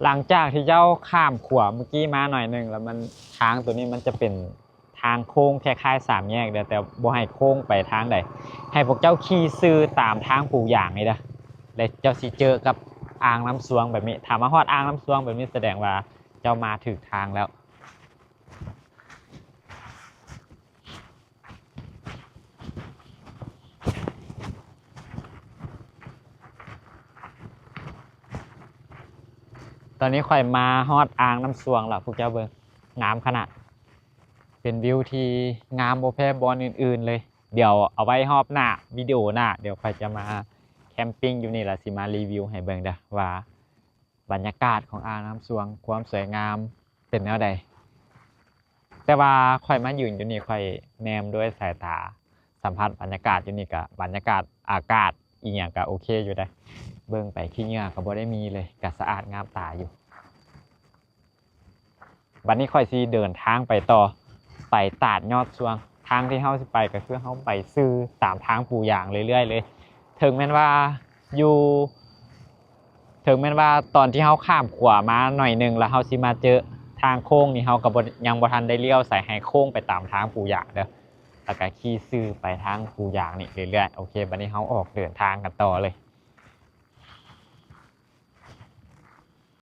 ຫຼັງຈາກທີ່ເຈົ້າຂ້າມຂົວມື້ກີ້ມາໜ້ອຍໜຶ່ງແລ້ວ ມັນ ທາງໂຕນີ້ມັນຈະເປັນທາງໂຄ້ງຄ້າຍໆສາມແຍກເດີ ແຕ່ບໍ່ໃຫ້ໂຄ້ງໄປທາງໃດ ໃຫ້ພວກເຈົ້າຂີ່ຊື່ຕາມທາງປູຢາງນີ້ເດີ ແລ້ວເຈົ້າຊິເຈີກັບອ່າງນ້ຳຊວງແບບນີ້. ຖ້າມາຮອດອ່າງນ້ຳຊວງແບບນີ້ ສະແດງວ່າເຈົ້າມາຖືກທາງແລ້ວ. ຕອນນີ້ຂ້ອຍມາຮອດອ່າງນ້ຳຊວງແລ້ວ ພວກເຈົ້າເບິ່ງ ງາມຂະໜາດ ເປັນວິວທີ່ງາມບໍ່ແພ້ບ່ອນອື່ນໆເລີຍ. ດຽວເອົາໄວ້ຮອບໜ້າ ວິດີໂອໜ້າ ດຽວຂ້ອຍຈະມາແຄມປິງຢູ່ນີ້ ແລ້ວຊິມາຣີວິວໃຫ້ເບິ່ງເດີວ່າ ບັນຍາກາດຂອງອ່າງນ້ຳຊວງ ຄວາມສວຍງາມເປັນແນວໃດ. ແຕ່ວ່າຂ້ອຍມາຢືນຢູ່ນີ້ ຂ້ອຍແນມດ້ວຍສາຍຕາ ສຳຜັດບັນຍາກາດຢູ່ນີ້ ກະບັນຍາກາດ ອາກາດ ອີ່ຫຍັງກະໂອເຄຢູ່ເດ້. ເບິ່ງໄປຂີ້ເຫຍື້ອກະບໍ່ໄດ້ມີເລີຍ ກະສະອາດງາມຕາຢູ່. ບັດນີ້ຂ້ອຍຊິເດີນທາງໄປຕໍ່ ໄປຕາດຍອດຊວງ. ທາງທີ່ເຮົາຊິໄປກະຄືເຮົາໄປຊື່ຕາມທາງປູຢາງເລື້ອຍໆເລີຍ. ເຖິງແມ່ນວ່າຢູ່ ເຖິງແມ່ນວ່າຕອນທີ່ເຮົາຂ້າມຂົວມາໜ້ອຍໜຶ່ງ ແລ້ວເຮົາຊິມາເຈີທາງໂຄ້ງນີ້ ເຮົາກະບໍ່ ຍັງບໍ່ທັນໄດ້ລ້ຽວໃສ ໃຫ້ໂຄ້ງໄປຕາມທາງປູຢາງເດີ ແລ້ວກະຂີ່ຊື່ໄປທາງປູຢາງນີ້ເລື້ອຍໆ. ໂອເຄ ບັດນີ້ເຮົາອອກເດີນທາງກັນຕໍ່ເລີຍ.